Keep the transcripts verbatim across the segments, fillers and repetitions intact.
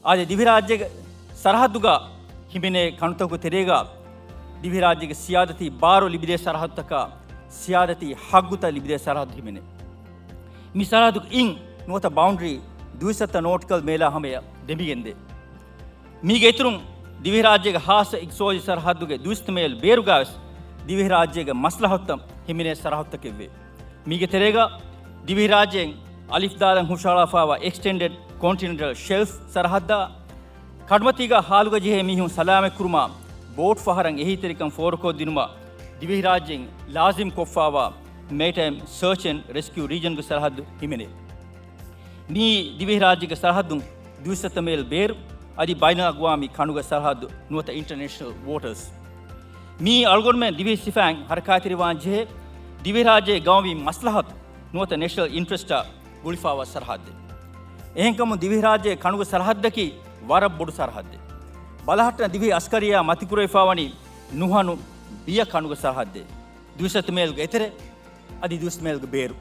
އާދެ، ދިވެހިރާއްޖޭގެ ސަރަހައްދުގަ ހިމެނޭ ކަނޑުތަކުގެ ތެރޭގަ ދިވެހިރާއްޖޭގެ ސިޔާދަތީ ބާރު ލިބިދޭ ސަރަހައްދުތަކާ، ސިޔާދަތީ ހައްގުތައް ލިބިދޭ ސަރަހައްދު ހިމެނޭ. މި ސަރަހައްދުގެ އިން ނުވަތަ ބައުންޑަރީ ދުއިސައްތަ ނޯޓިކަލް މޭލާ ހަމަޔަށް ދެމިގެންދޭ. މީގެ އިތުރުން، ދިވެހިރާއްޖޭގެ ހާއްސަ އިގްސޯޖި ސަރަހައްދުގެ ދުއިސައްތަ މޭލް ބޭރުގަވެސް ދިވެހިރާއްޖޭގެ މަސްލަހަތުތައް ހިމެނޭ ސަރަހައްދުތަކެއްވޭ. މީގެ ތެރޭގަ ދިވެހިރާއްޖޭން އަލިފް ދާލަން ހުށަހަޅާފައިވާ އެކްސްޓެންޑެޑް ކޮންޓިނެންޓަލް ޝެލްފް ސަރަހައްދާ، ކަޑުމަތީގަ ހާލުގަ ޖެހޭ މީހުން ސަލާމަތްކުރުމާ، ބޯޓް ފަހަރަށް އެހީތެރިކަން ފޯރުކޮށްދިނުމަށް ދިވެހިރާއްޖޭން ލާޒިމް ކޮށްފައިވާ މެރިޓައިމް ސަރޗް އެންޑް ރެސްކިއު ރީޖަންގެ ސަރަހައްދު ހިމެނޭ. މިއީ ދިވެހިރާއްޖޭގެ ސަރަހައްދުން ދުއިސައްތަ މޭލް ބޭރު، އަދި ބައިނަލްއަގްވާމީ ކަނޑުގެ ސަރަހައްދު ނުވަތަ އިންޓަރނޭޝަނަލް ވޯޓަރސް. މިއީ އަޅުގަނޑުމެން ދިވެހި ސިފައިން ހަރަކާތްތެރިވާން ޖެހޭ ދިވެހިރާއްޖޭގެ ގައުމީ މަސްލަހަތު ނުވަތަ ނޭޝަނަލް އިންޓްރެސްޓާ ގުޅިފައިވާ ސަރަހައްދެއް. އެހެންކަމުން ދިވެހިރާއްޖޭގެ ކަނޑުގެ ސަރަހައްދަކީ ވަރަށް ބޮޑު ސަރަހައްދެއް. ބަލަހައްޓަން ދިވެހި އަސްކަރިއްޔާ މަތިކުރެވިފައިވަނީ ނުހަނު ބިޔަ ކަނޑުގެ ސަރަހައްދެއް. ދުއިސައްތަ މޭލްގެ އެތެރެ އަދި ދުއިސައްތަ މޭލްގެ ބޭރު.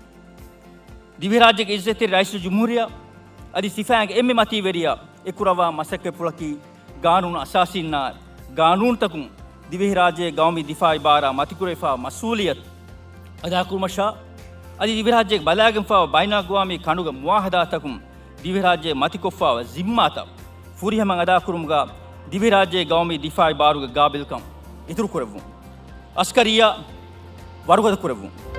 ދިވެހިރާއްޖޭގެ އިއްޒަތްތެރި ރައީސުލްޖުމްހޫރިއްޔާ އަދި ސިފައިންގެ އެންމެ މަތީވެރިޔާ އެ ކުރައްވާ މަސައްކަތްޕުޅަކީ ގާނޫނު އަސާސީންނާ ގާނޫނުތަކުން ދިވެހިރާއްޖޭގެ ގައުމީ ދިފާއީ ބާރާ މަތިކުރެވިފާ މަސްއޫލިއްޔަތު އަދާކުރުމަށާ، އަދި ދިވެހިރާއްޖޭގެ ބަލާގެންފާވާ ބައިނަލްއަގްވާމީ ކަނޑުގެ މުއާހަދާތަކުން ދިވެހިރާއްޖެ މަތިކޮށްފާވާ ޒިންމާތައް ފުރިހަމަ އަދާކުރުމުގަ ދިވެހިރާއްޖޭގެ ގައުމީ ދިފާއީ ބާރުގެ ގާބިލްކަން އިތުރުކުރެއްވުން. އަސްކަރިއްޔާ ވަރުގަދަކުރެއްވުން.